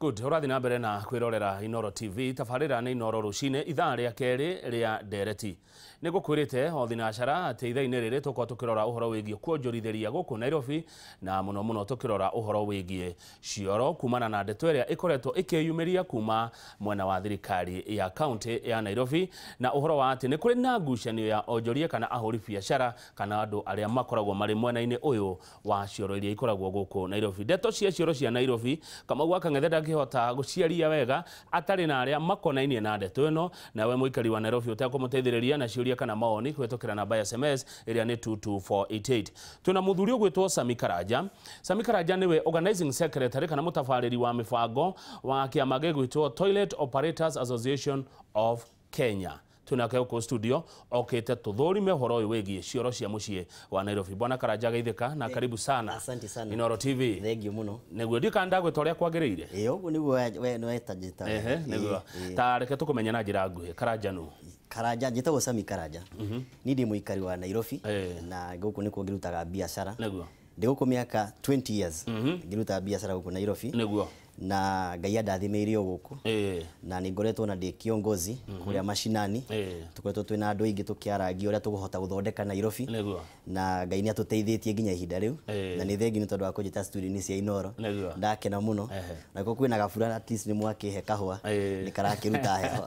Good, ũrathiĩ na mbere na kwĩrorera Inooro TV. Tabarĩra nĩ Inooro Rũcinĩ, ithaa rĩa kerĩ rĩa ndereti. Nĩ ngũkwĩrĩte o thinacara atĩ ithaa-inĩ rĩrĩ tũkorwo tũkĩrora ũhoro wĩgiĩ kuonjorithĩria gũkũ Nairobi, na mũno mũno tũkĩrora ũhoro wĩgiĩ cioro kumana na ndeto ĩrĩa ĩkoretwo ĩkĩyumĩria kuma mwena wa thirikari ya kaunti ya Nairobi, na ũhoro wa atĩ nĩ kũrĩ na ngucanio ya onjoria kana ahũri biacara kana andũ arĩa makoragwo marĩ mwena-inĩ ũyũ wa cioro iria ikoragwo gũkũ Nairobi. Ndeto cia cioro cia Nairobi, Kamau wa Kang'ethe ndangĩhota gũciaria wega atarĩ na arĩa makonainie na ndeto ĩno. Nawe mũikari wa Nairobi ũtekũmũteithĩrĩria na ciũria kana mawoni kũhĩtũkĩra namba ya SMS ĩrĩa nĩ 22488. Twĩna mũthuri ũgwĩtwo Sami Karanja. Sami Karanja nĩwe organizing secretary kana mũtabarĩri wa mĩbango wa kĩama gĩgwĩtwo Toilet Operators Association of Kenya. Twĩnake gũkũ studio okĩte tũthũrime ũhoro ũyũ wĩgiĩ cioro cia mũciĩ wa Nairobi. Bwana Karanja, geithĩka na karibu sana. Asante sana. Inooro TV. Thank you muno. Nĩguo, ndikana ndagwĩta ũrĩa kwagĩrĩire. Ĩĩ, ũguo nĩguo we nĩwetanjĩta. Ehe, nĩguo. Ta reke tũkũmenye na njĩra nguhĩ. Karanja nũ? Karanja, njĩtagwo Sami Karanja. Niĩ ndĩ mũikari wa Nairobi na gũkũ nĩkuo ngĩrutaga biacara. Ndĩ gũkũ mĩaka 20 years ngĩrutaga biacara gũkũ Nairobi. Na Ngai andathimĩire o gũkũ. Na nĩ ngoretwo na ndĩ kiongozi kũrĩa mashinani. Tũkoretwo twĩna andũ aingĩ tũkĩarangia ũrĩa tũkũhota gũthondeka Nairobi. Na Ngai nĩ atũteithĩtie nginya ihinda rĩu. Na nĩ thengiũ nĩ tondũ wa kũnjĩta studio-inĩ cia Inooro. Ndakena mũno. Na ko kwĩna gabura, at least nĩ mwakĩhe kahũa. Nĩ karakĩruta heho.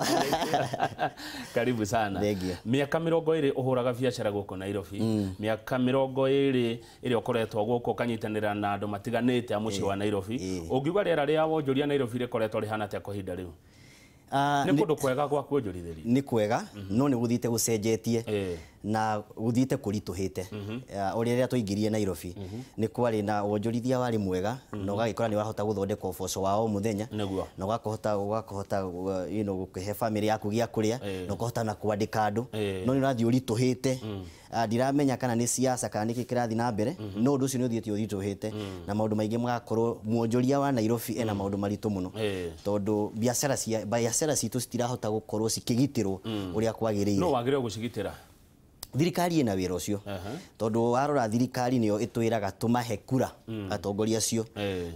Karibu sana. Thengiũ. Mĩaka 20 ũhũraga biacara gũkũ Nairobi. Mĩaka 20 ĩrĩa ũkoretwo gũkũ ũkanyitanĩra na andũ matiganĩte a mũciĩ wa Nairobi. Ũngiuga rĩera rĩa wonjoria Nairobi rĩkoretwo rĩhana atĩa kwa ihinda rĩu? Nĩ kũndũ kwega gwa kuonjorithĩria? Nĩ kwega, no nĩ gũthiĩte gũcenjetie na gũthiĩte kũritũhĩte. Ũrĩa rĩrĩa twaingĩrire Nairobi nĩ kwarĩ na wonjorithia warĩ mwega, na ũgagĩkora nĩ ũrahota gũthondeka ũboco wa o mũthenya, na ũgakĩhota gũkĩhe bamĩrĩ yaku gĩa kũrĩa, na ũkahota na kwandĩka andũ, no nĩ ũrathiĩ ũritũhĩte. Ndiramenya kana nĩ siasa kana nĩkĩ kĩrathiĩ na mbere, no ũndũ ũcio nĩ ũthiĩte ũritũhĩte na maũndũ maingĩ magakorwo mwonjoria wa Nairobi ena maũndũ maritũ mũno, tondũ biacara citũ citirahota gũkorwo cikĩgitĩrwo ũrĩa kwagĩrĩire. No wagĩrĩirwo gũcigitĩra? Thirikari ĩna wĩra ũcio, tondũ warora thirikari nĩyo ĩtwĩraga tũmahe kura atongoria acio,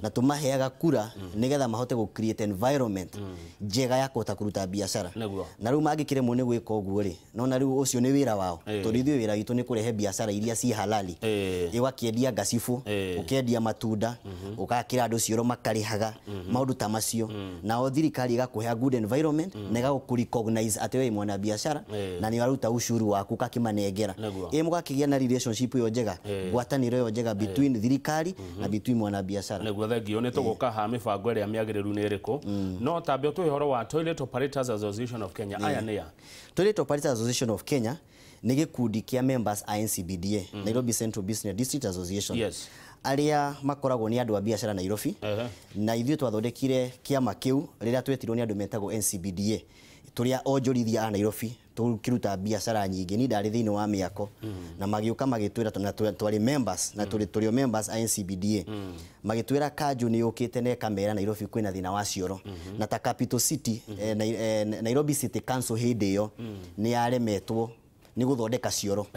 na tũmaheaga kura nĩgetha mahote gũ create environment njega ya kũhota kũruta biacara. Na rĩu mangĩkĩremwo nĩ gwĩka ũguo rĩ, no na rĩu ũcio nĩ wĩra wao, tondũ ithuĩ wĩra witũ nĩ kũrehe biacara iria ci halali. Ũgakĩendia ngacibũ, ũkendia matunda, ũgakĩra andũ cioro makarĩhaga, maũndũ ta macio. Nao thirikari ĩgakũhe good environment na ĩgagũkũ recognize atĩ we mwana biacara na nĩ ũraruta ushuru waku ũgakĩmanengera. Ĩ mũgakĩgĩa na relationship ĩyo njega, ngwatanĩro ĩyo njega between thirikari na between mwana biacara. Nĩguo, thengio. Nĩ tũgũka ha mĩbango ĩrĩa mĩagĩrĩru nĩ ĩrĩkũ, no tambe ũtũhe ũhoro wa Toilet Operators Association of Kenya. Aya nĩ a? Toilet Operators Association of Kenya nĩ gĩkundi kĩa members a NCBDA, Nairobi Central Business District Association, arĩa makoragwo nĩ andũ a biacara Nairobi. Na ithuĩ twathondekire kĩama kĩu rĩrĩa twetirwo nĩ andũ metagwo NCBDA, tũrĩa onjorithia a Nairobi tũkĩruta biacara nyingĩ. Niĩ ndarĩ thĩinĩ wa mĩako, na magĩũka magĩtwĩra, na twarĩ members na tũrĩ o members a NCBDA, magĩtwĩra kanjũ nĩ yũkĩte na ĩkamera Nairobi kwĩna thĩna wa cioro, na ta Capital City, Nairobi City Council hĩndĩ ĩyo nĩ yaremetwo nĩ gũthondeka cioro.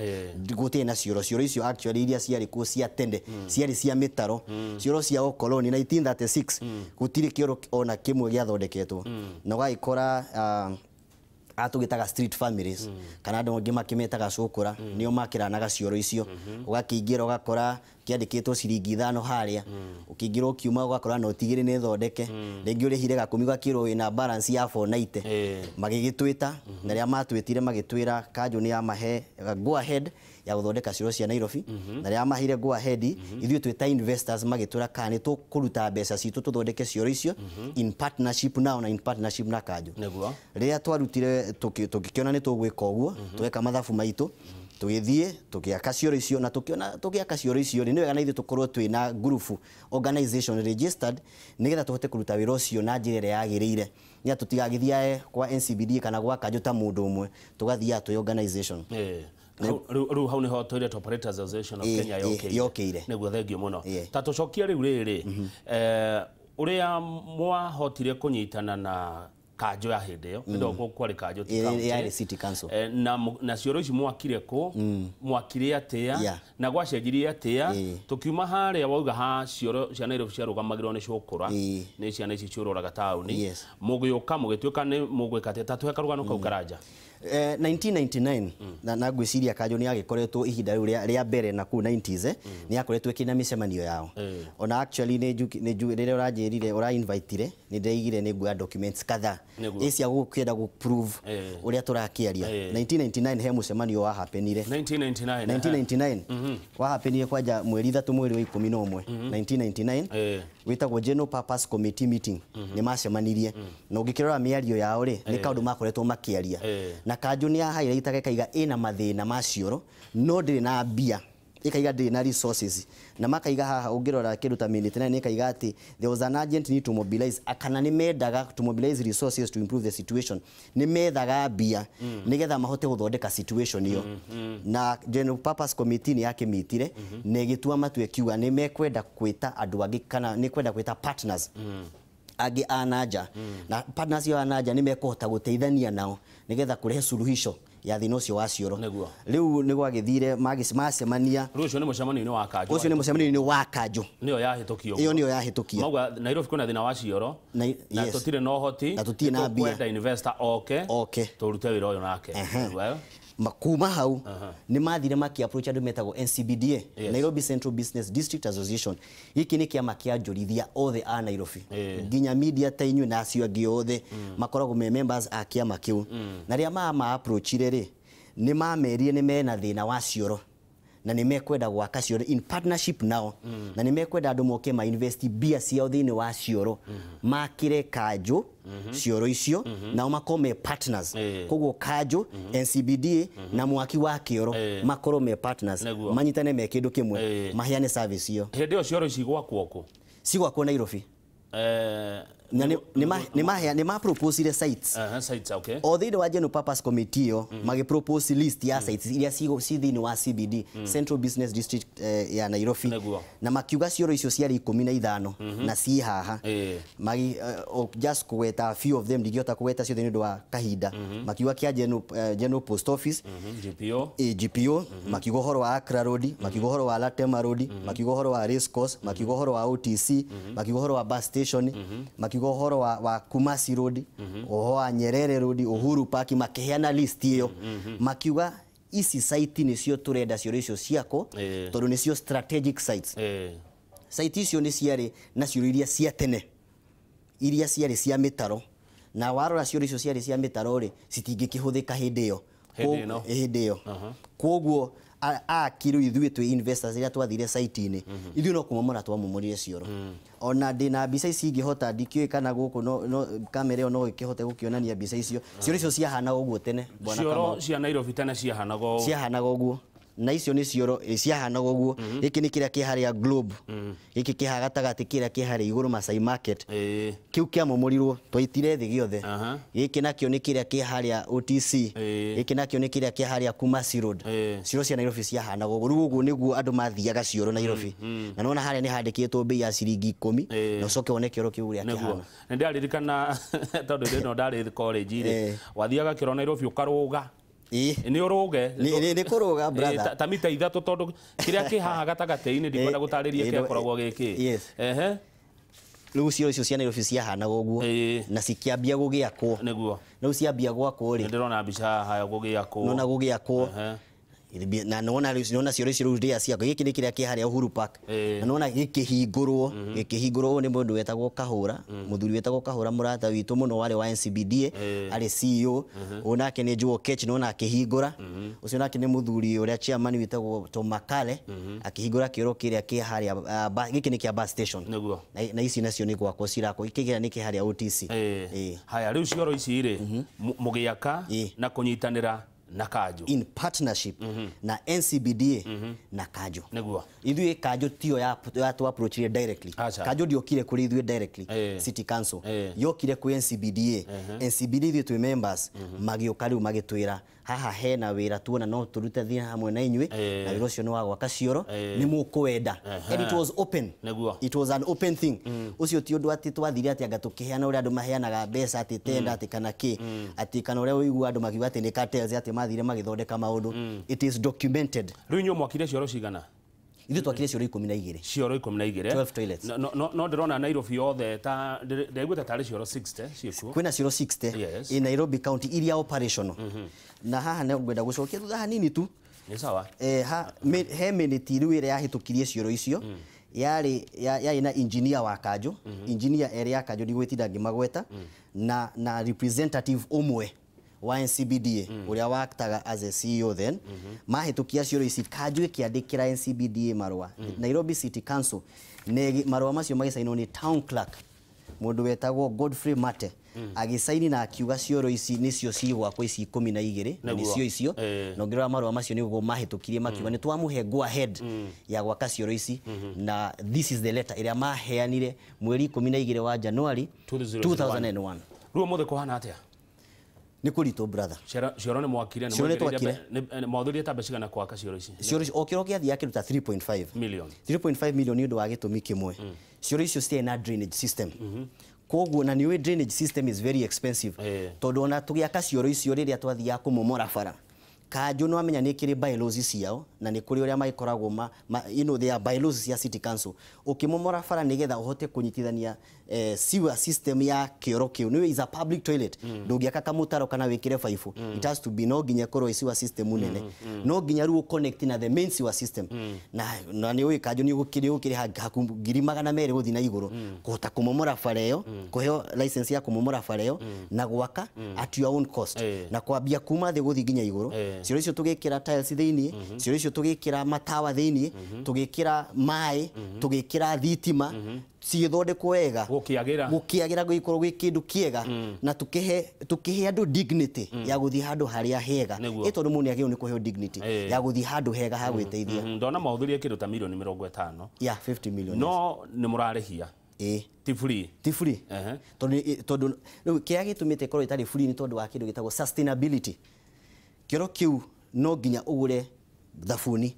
Gũtirĩ na cioro. Cioro icio actually iria ciarĩ kuo cia tene ciarĩ cia mĩtaro, cioro cia ũkoroni 1936. Gũtirĩ kĩoro ona kĩmwe gĩathondeketwo, na ũgagĩkora atũgĩtaga street families kana andũ angĩ makĩmetaga cũkũra nĩo makĩranaga cioro icio. Ũgakĩingĩra ũgakora kĩandĩkĩtwo ciringi 5 harĩa, ũkĩingĩra ũkiuma ũgakora noti 2 nĩ thondeke, rĩngĩ ũrĩhire gakũmi ũgakĩrwo wĩna balance ya 490. Magĩgĩtwĩta, na rĩrĩa matwĩtire magĩtwĩra kanjũ nĩ yamahe go ahead ya gũthondeka cioro cia Nairobi. Na rĩrĩa maheire go ahead, ithuĩ twĩ ta investors magĩtwĩra kana nĩ tũkũruta mbeca citũ tũthondeke cioro icio in partnership nao na in partnership na kanjũ. Rĩrĩa twarutire tũgĩkĩona nĩ tũgwĩka ũguo, tweka mathabu maitũ, tũgĩthiĩ tũgĩaka cioro icio, na tũkĩona tũgĩaka cioro icio rĩ, nĩ wega na ithuĩ tũkorwo twĩna group organization registered nĩgetha tũhote kũruta wĩra ũcio na njĩra ĩrĩa yagĩrĩire, nĩgetha tũtigagĩthiae kwa NCBD kana gwa kanjũ ta mũndũ ũmwe, tũgathiaga twĩ organization. Rĩu hau nĩho Toilet Operators Association of Kenya yokĩire. Yokĩire. Nĩguo, thengio mũno. Ta tũcokie rĩu rĩrĩ, ũrĩa mwahotire kũnyitana na kanjo ya hĩndĩ ĩyo ndo kwarĩ kanjo ti county yarĩ city council na cioro ici mwakire kũ mwakire atĩa na gwacenjirie atĩa tukiuma harĩa wauga ha cioro cia Nairobi ciarũgamagĩrwo nĩ cũkũra nĩ ciana ici ciũrũraga taũni mũgĩũka mũgĩtuĩka nĩ mũgwĩka atĩa ta tũhe karũgano kau Karanja. 1999 na ngwĩciria kanjo nĩ yagĩkoretwo ihinda rĩu rĩa mbere na kũu 90s nĩ yakoretwo ĩkĩna mĩcemanio yao ona actually nĩ rĩrĩa ũranjĩrire ũra inviteire nĩ ndĩraigire nĩ nguoya documents kadhaa cia gũkĩenda gũ prove ũrĩa tũrakĩaria. 1999 he mũcemanio wa happenire 1999 wa happenire kwanja mweri 3 mweri wa 11 1999 wĩtagwo General Purpose Committee meeting nĩ macemanirie na ũngĩkĩrora mĩario yao rĩ nĩ kaũndũ makoretwo makĩaria na kanjo nĩ ya highlight ĩkaiga ĩna mathĩna ma cioro no ndĩrĩ na mbia ikaiga ndĩrĩ na resources na makaiga haha ũngĩrora kĩndũ ta minute 9 ikaiga atĩ there was an urgent need to mobilize kana nĩ mendaga to mobilize resources to improve the situation nĩ methaga mbia nĩgetha mahote gũthondeka situation ĩyo na General Purpose Committee nĩ yakĩmitire na ĩgĩtua matua ĩkiuga nĩ mekwenda kwĩta andũ angĩ kana nĩ kwenda kwĩta partners angĩ a nanja na partners yo a nanja nĩ mekũhota gũteithania nao nĩgetha kũrehe suluhisho ya thĩna ũcio wa cioro. Rĩu nĩ gwagĩthire macemania rĩu ũcio nĩ mũcemanio-inĩ wa kanjo ũcio nĩ mũcemanio-inĩ wa kanjo nĩyo yahĩtũkio ĩyo nĩyo yahĩtũkio mauga Nairobi kwĩna thĩna wa cioro na tũtirĩ na ũhoti na tũtirĩ na mbia kwenda investor oke tũrute wĩra ũyũ nake. Kuma hau nĩ mathire maki approach andũ metagwo NCBDA Nairobi Central Business District Association. Gĩkĩ nĩ kĩama kĩa njorithia othe a Nairobi nginya media ta inyuĩ na acio angĩ othe makoragwo me members a kĩama kĩu na rĩrĩa ma approachire rĩ nĩ mamerire nĩ mena thĩna wa cioro na nĩ mekwenda gwaka cioro in partnership nao na nĩ mekwenda andũ moke ma invest mbia ciao thĩinĩ wa cioro makĩre kanjo cioro icio nao makorwo me partners koguo kanjo NCBDA na mwaki wa kĩoro makorwo me partners manyitane me kĩndũ kĩmwe maheane service iyo. Hĩndĩ ĩyo cioro ici gwakwo kũ? Cigwakwo Nairobi. Na nĩ ma proposire sites. Sites, okay. O thĩinĩ wa General Purpose Committee ĩyo magĩ propose list ya sites iria ci thĩinĩ wa CBD Central Business District ya Nairobi na makiuga cioro icio ciarĩ 15 na ci haha magi just kũgweta a few of them ndingĩhota kũgweta ciothe nĩ ũndũ wa kahinda makiuga kĩa General Post Office GPO GPO makiuga ũhoro wa Accra Road makiuga ũhoro wa Latema Road makiuga ũhoro wa Race Course makiuga ũhoro wa OTC makiuga ũhoro wa bus station makiuga ũhoro wa Kumasi Road ũhoro wa Nyerere Road Uhuru Park makiheana list ĩyo makiuga ici site nĩcio tũrenda cioro icio ciako tondũ nĩcio strategic sites. Site icio nĩ ciarĩ na cioro iria cia tene iria ciarĩ cia mĩtaro na warora cioro icio ciarĩ cia mĩtaro rĩ citingĩkĩhũthĩka hĩndĩ ĩyo hĩndĩ ĩyo koguo akiri ithuĩ twĩ investors rĩrĩa twathire site-inĩ ithuĩ no kũmomora twamomorire cioro ona ndĩna mbica ici ingĩhota ndikĩũĩ kana gũkũ no kamera ĩyo no ĩkĩhote gũkĩonania mbica icio cioro icio ciahanaga ũguo tene bwana Kamau. Cioro cia Nairobi tene ciahanaga ũguo ciahanaga ũguo na icio nĩ cioro ciahanaga ũguo gĩkĩ nĩ kĩrĩa kĩ harĩa Globe gĩkĩ kĩ haha gatagatĩ kĩrĩa kĩ harĩa igũrũ Masai Market kĩu kĩamomorirwo twaitire thĩ gĩothe gĩkĩ nakĩo nĩ kĩrĩa kĩ harĩa OTC gĩkĩ nakĩo nĩ kĩrĩa kĩ harĩa Kumasi Road cioro cia Nairobi ciahanaga ũguo rĩu ũguo nĩguo andũ mathiaga cioro Nairobi na nĩwona harĩa nĩ handĩkĩtwo bei ya ciringi 10 na ũcoke wone kĩoro kĩu ũrĩa kĩhana. Nĩ ndĩraririkana tondũ hĩndĩ ĩno ndarĩ college rĩ wathiaga kĩoro Nairobi ũkarũga nĩ ũrũge nĩ kũrũga brother ta mita 3 tondũ kĩrĩa kĩ haha gatagatĩ-inĩ ndikwenda gũtarĩria kĩakoragwo gĩkĩ. Ehe rĩu cioro icio cia Nairobi ciahanaga ũguo na cikĩambia gũgĩakwo nĩguo rĩu ciambia gwakwo rĩ ndĩrona mbica haha gũgĩakwo nona gũgĩakwo na nona nona cioro icio rĩu rĩrĩa ciakwo gĩkĩ nĩ kĩrĩa kĩ harĩa Uhuru Park na nona gĩkĩhingũrwo gĩkĩhingũrwo nĩ mũndũ wetagwo Kahũra mũthuri wetagwo Kahũra mũrata witũ mũno warĩ wa NCBDA arĩ CEO ũyũ nake nĩ Joe Okech nona akĩhingũra ũcio nake nĩ mũthuri ũrĩa chairman wĩtagwo Tom Makale akĩhingũra kĩoro kĩrĩa kĩ harĩa gĩkĩ nĩ kĩa bus station nĩguo na ici nacio nĩ gwakwo cirakwo gĩkĩ nĩ kĩ harĩa OTC. Haya rĩu cioro ici rĩ mũgĩaka na kũnyitanĩra na kanjo in partnership na NCBDA na kanjo nĩguo ithuĩ kanjo tiyo ya tu approachire directly kanjo ndiokire kũrĩ ithuĩ directly city council yokire kwĩ NCBDA NCBDA ithuĩ twĩ members magĩũka rĩu magĩtwĩra Haha hena wĩra tuona no tũrute thina hamwe na inyuĩ, na wĩra ũcio nĩ wa gwaka cioro, nĩ mũkwenda. And it was open. It was an open thing. Ũcio ti ũndũ atĩ twathire atĩ anga tũkĩheana ũrĩa andũ maheanaga mbeca atĩ tenda atĩ kana kĩ, atĩ kana ũrĩa ũigua andũ makiuga atĩ nĩ cartels atĩ mathire magĩthondeka maũndũ. It is documented. Rĩu inyuĩ mwakire cioro cigana? Ithuĩ twakire cioro 12. Cioro 12. 12 toilets. No ndĩrona Nairobi yothe ta ndaiguĩte tarĩ cioro 60 ciĩkuo. Kwĩna cioro 60. Yes. In Nairobi County iria operational. Na haha nĩ ngwenda gũcokia thutha hanini tu. Nĩ sawa. He minute rĩu ĩrĩa yahĩtũkirie cioro icio yarĩ na engineer wa kanjũ, engineer erĩ ya kanjũ ndigwĩtinda ngĩmagweta, na representative ũmwe wa NCBDA ũrĩa waktaga as a CEO then. Mahĩtũkia cioro ici kanjũ ĩkĩandĩkĩra NCBDA marũa, Nairobi City Council, marũa macio magĩcainwo nĩ town clerk mũndũ wetagwo Godfrey Mate, agĩcaini na akiuga cioro ici nĩcio cigwakwo ici 12 na nĩcio icio. Na ũngĩrora marũa macio nĩguo mahĩtũkirie makiuga nĩ twamũhe go ahead ya gwaka cioro ici, na this is the letter ĩrĩa maheanire mweri 12 wa January 2001. Rĩu ũmũthĩ kũhana atĩa? Nĩ kũritũ brother. Cioro nĩ mwakire, nĩ mwathurire ta mbeca cigana gwaka cioro ici? Cioro o kĩoro kĩathiaga kĩruta 3.5 million. 3.5 million nĩ ũndũ wa gĩtũmi kĩmwe. Cioro icio citirĩ na drainage system. Koguo na nĩũĩ drainage system is very expensive. Tondũ ona tũgĩaka cioro icio rĩrĩa twathiaga kũmomora bara, kanjũ nĩ wamenya nĩ kĩrĩ bylaws ciao na nĩ kũrĩ ũrĩa magĩkoragwo you know, they are bylaws cia city council. Ũkĩmomora bara nĩgetha ũhote kũnyitithania sewer system ya kĩoro kĩu, nĩ is a public toilet, ndũngĩaka kamũtaro kana wĩkĩre baibũ. It has to be, no nginya ĩkorwo ĩ sewer system nene, no nginya rĩu connect na the main sewer system. Na nĩ ũĩ kanjũ nĩ ũgũkĩrĩha 200,000 gũthiĩ na igũrũ kũhota kũmomora bara ĩyo, kũheo license ya kũmomora bara ĩyo na gwaka at your own cost, na kwambia kuma thĩ gũthiĩ nginya igũrũ. Cioro icio tũgĩkĩra tiles thĩinĩ, cioro icio tũgĩkĩra matawa thĩinĩ, tũgĩkĩra maĩ, tũgĩkĩra thitima, cigĩthondekwo wega, gũkĩagĩra gũgĩkorwo gwĩ kĩndũ kĩega, na tũkĩhe andũ dignity ya gũthiĩ handũ harĩa hega. Ĩ tondũ mũndũ nĩagĩrĩirwo nĩ kũheo dignity ya gũthiĩ handũ hega ha gwĩteithia. Ndona mahũthĩrire kĩndũ ta milioni 50. Yeah, 50 million. No nĩ mũrarĩhia. Ti free. Ti free. Tondũ rĩu kĩrĩa gĩtũmĩte ĩkorwo ĩtarĩ free nĩ tondũ wa kĩndũ gĩtagwo sustainability. Kĩoro kĩu no nginya ũgũre thabuni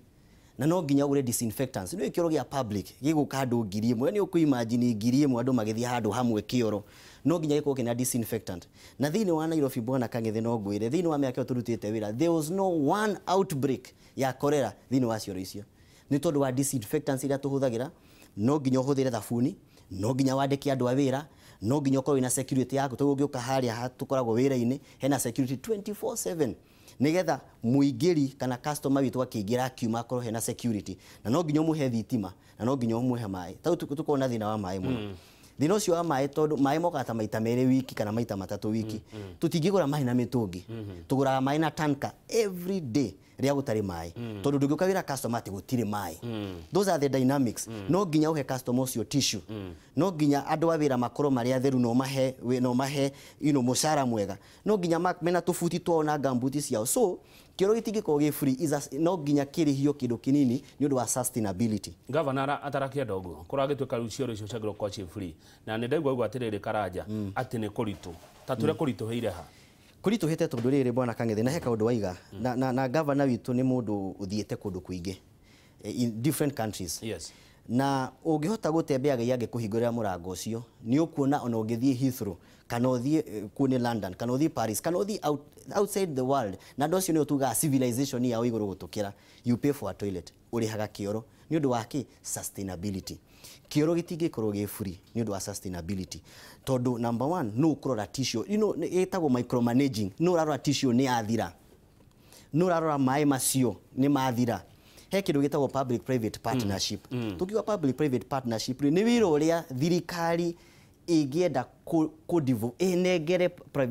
na no nginya ũgũre disinfectants. Nĩ kĩoro gĩa public gĩgũka andũ 1,000, nĩ ũkũ-imagine 1,000 andũ magĩthiĩ handũ hamwe kĩoro, no nginya gĩkorwo kĩna disinfectant. Na thĩinĩ wa Nairobi bwana Kang'ethe no ngwĩre, thĩinĩ wa mĩaka ĩyo tũrutĩte wĩra, there was no one outbreak ya cholera thĩinĩ wa cioro icio nĩ tondũ wa disinfectants iria tũhũthagĩra. No nginya ũhũthĩre thabuni, no nginya wandĩke andũ a wĩra, no nginya ũkorwo wĩna security yaku. Tondũ ũngĩũka harĩa tũkoragwo wĩra-inĩ hena security 24/7 nigetha muingiri kana customer witũ akĩingĩra akiuma akorwo hena security, na no nginya ũmũhe thitima na no nginya ũmũhe maĩ. Tau tũkorwo na thĩna wa maĩ mũno. Thĩna ũcio wa maĩ, tondũ maĩ mokaga ta maita 2 wiki kana maita 3 wiki, tũtingĩgũra maĩ na mĩtũngi, tũgũraga maĩ na tanker every day rĩrĩa gũtarĩ maĩ, tondũ ndũngĩũka wĩra customer atĩ gũtirĩ maĩ. Those are the dynamics. No nginya ũhe customer ũcio tissue, no nginya andũ a wĩra makorwo marĩ atheru, no mahe you know, mũcara mwega, no nginya mena tũbuti twao na gambuti ciao. So kĩoro gĩtingĩkorwo gĩ free, no nginya kĩrĩhio kĩndũ kĩnini nĩ ũndũ wa sustainability. Governor atarakĩenda ũguo kũragĩtuĩka rĩu cioro icio ciagĩrĩirwo gũkorwo ciĩ free, na nĩ ndaigua ũguo atĩrĩrĩ Karanja atĩ nĩ kũritũ, ta tũrĩa kũritũhĩire ha? Kũritũhĩte tondũ rĩrĩ bwana Kang'ethe, na he kaũndũ waiga, na governor witũ nĩ mũndũ ũthiĩte kũndũ kũingĩ in different countries. Yes. Na ũngĩhota gũtembea Ngai angĩkũhingũrĩra mũrango ũcio, nĩ ũkuona ona ũngĩthiĩ Heathrow kana ũthiĩ kũu nĩ London kana ũthiĩ Paris kana ũthiĩ outside the world, na andũ acio nĩo tugaga civilization yao igũrũ gũtũkĩra. You pay for a toilet, ũrĩhaga kĩoro nĩ ũndũ wa kĩ? Sustainability. Kĩoro gĩtingĩkorwo gĩ free nĩ ũndũ wa sustainability, tondũ number one, no ũkũrora tissue, you know, ĩtagwo micromanaging. No ũrarora tissue nĩ yathira, no ũrarora maĩ macio nĩ mathira. He kĩndũ gĩtagwo public private partnership. Tukiuga public private partnership nĩ wĩra ũrĩa thirikari ĩngĩenda ĩnengere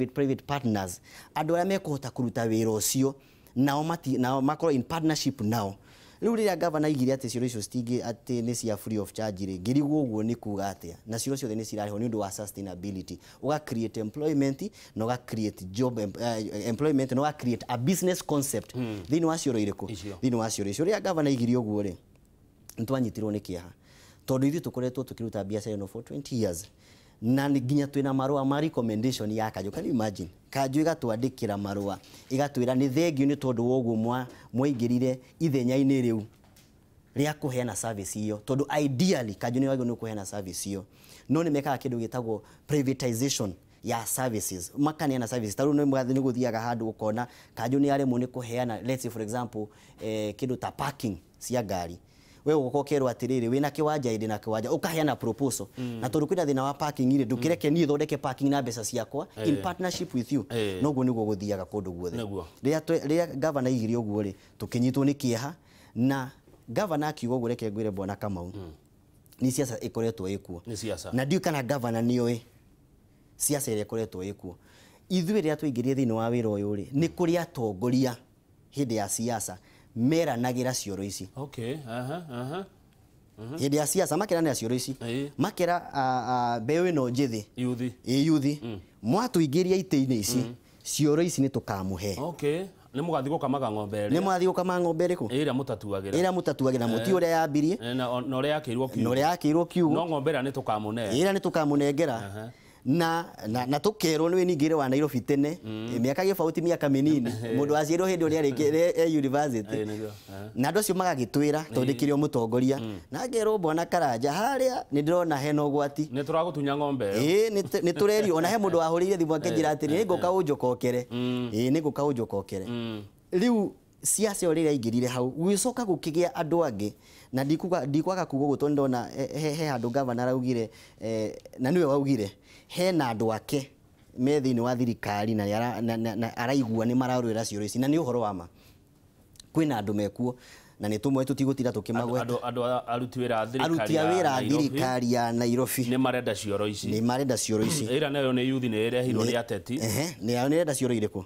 private partners, andũ arĩa mekũhota kũruta wĩra ũcio, nao makorwo in partnership nao. Rĩu rĩrĩa governor aigire atĩ cioro icio citingĩ atĩ nĩ cia free of charge rĩ, ngĩrigwo ũguo nĩ kuga atĩa? Na cioro ciothe nĩ cirarĩhwo nĩ ũndũ wa sustainability. Ũga create employment na ũga create job employment na ũga create a business concept thĩinĩ wa cioro irĩkũ? Thĩinĩ wa cioro icio. Rĩrĩa governor aigire ũguo rĩ, nĩ twanyitirwo nĩ kĩeha, tondũ ithuĩ tũkoretwo tũkĩruta biacara ĩno for 20 years. Na nginya twina marua ma recommendation ya kanjũ. Can you imagine? Kanjũ igatwandĩkĩra marua igatwĩra nĩ thengiũ nĩ tondũ wa ũguo mwaingĩrire ithenya-inĩ rĩu rĩa kũheana service iyo, tondũ ideally kanjũ nĩ wagĩrĩirwo nĩ kũheana service iyo, no nĩ mekaga kĩndũ gĩtagwo privatization ya services, makaneana services. Ta rĩu nĩ gũthiaga handũ ũkona kanjũ nĩ aremwo nĩ kũheana, let's say for example, kĩndũ ta parking cia ngari. We ũgoka ũkerwo atĩrĩrĩ, wĩna kĩwanja ĩndĩ na kĩwanja, ũkaheana proposal. Na tondũ kwĩna thĩna wa parking rĩ, ndũkĩreke niĩ thondeke parking na mbeca ciakwa in partnership with you. Noguo nĩguo gũthiaga kũndũ guothe. Rĩrĩa gavana aigire ũguo rĩ, tũkĩnyitwo nĩ kĩeha, na gavana akiuga ũguo, reke ngwĩre bwana Kamau, nĩ siasa ĩkoretwo ĩkuo. Na ndiũĩ kana gavana nĩoĩ siasa ĩrĩa ĩkoretwo ĩkuo. Ithuĩ rĩrĩa twaingĩrire thĩinĩ wa wĩra ũyũ rĩ, nĩ kũrĩ atongoria hĩndĩ ya siasa meranagĩra cioro ici. Okay, Hĩndĩ ya siasa makeranĩra cioro ici. Makera mbeũ ĩno njĩthĩ. Yuthi. Ĩ yuthi. Mwatũingĩria itĩ-inĩ ici, cioro ici nĩ tũkamũhe. Okay. Nĩ mũgathiĩ gũkamaga ng'ombe ĩrĩa. Nĩ mũgathiĩ gũkama ng'ombe ĩrĩkũ? Ĩrĩa mũtatuagĩra. Ĩrĩa mũtatuagĩra, mũti ũrĩa yambirie. Na ũrĩa yakĩirwo kiugũ. Na ũrĩa yakĩirwo kiugũ. No ng'ombe ĩrĩa nĩ tũkamũne. Ĩrĩa nĩ tũkamũnengera. Na tukerwo nĩ ningĩre wa Nairobi tene, mĩaka gĩbauti mĩaka mĩnini, mũndũ waciarirwo hĩndĩ ũrĩa arĩ university. Na andũ acio magagĩtwĩra tondũ ndĩkĩrĩ o mũtongoria, na ngerwo bwana Karanja harĩa nĩ ndĩrona hena ũgwati, nĩ tũragũtunya ng'ombe ĩyo. Ĩĩ, nĩ tũrerio. Ona he mũndũ wahũrĩire thimũ akĩnjĩra atĩrĩ, nĩ ngũka ũnjokokere. Ĩĩ, nĩ ngũka ũnjokokere. Rĩu siasa ĩyo rĩrĩa aingĩrire hau, gũgĩcoka gũkĩgĩa andũ angĩ, na ndikwaga kuga ũguo tondũ ndona he handũ gavana araugire, na nĩwe waugire hena andũ ake me thĩinĩ wa thirikari na araigua nĩ mararũĩra cioro ici, na nĩ ũhoro wa ma. Kwĩna andũ mekuo na nĩ tũmwe tũtigũtinda tũkĩmagweta. Andũ aruti wĩra a Aruti a wĩra a thirikari ya Nairobi nĩ marenda cioro ici. Nĩ marenda cioro ici. Ĩra nayo nĩ yuthi nĩ ĩrehirwo nĩ ateti. Nĩ ĩrenda cioro irĩkũ?